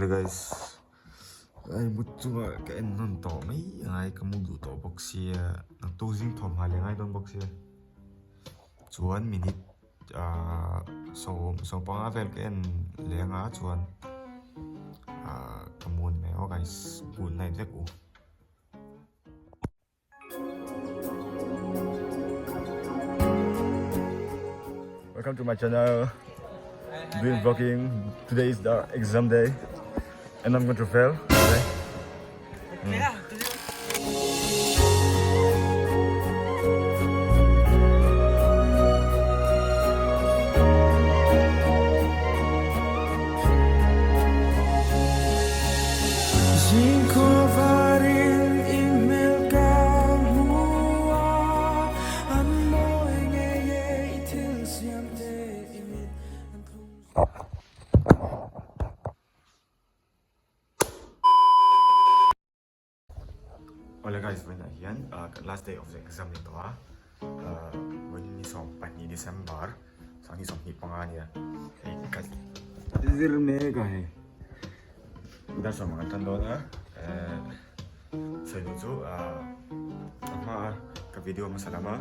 Awle guys ai mut chunga ka en nawn tawh mai angai ka mu duh tawh bawk sia naktuk zing thawmhna leh ngai dawn bawk sia chuan minute ahh sawm sawmpanga vel ka en leh anga chuan ahh ka mu ni mai aw guys good night vek u. Welcome to my channel. Doing vlogging. Today is the exam day, and I'm going to fail. Okay. Mm. Awle guys vawiinah hian last day of the exam ni tawh a vawiin ni 22 December 2025 ania hei ka zir mek a hei dar sawm ang kan tan dawn a sawi duh chu a hma a ka video hmasa lama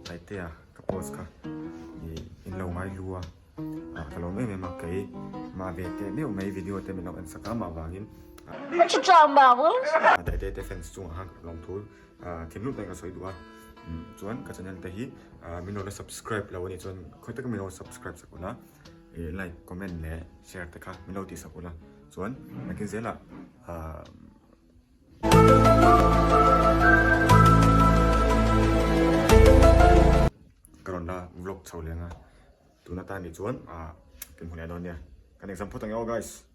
Taitea ka post kha in lo ngai hlu a. Ka lawm em em a, kei mah ve teh meuh mai video te min lo en sak a mah vangin Daih daih te fans chungah khan ka lawm thu thinlung takin ka sawi duh a, chuan ka channel te hi min lo la subscribe lo a nih chuan khawi taka min lo subscribe sak ula, like, comment leh share te kha min lo tih sak ula, chuan nakin zelah Ka rawn la vlog chho leng a, tun atan nih chuan ah kan hmu leh dawn nia. Kan exam phawt ang e aw guys.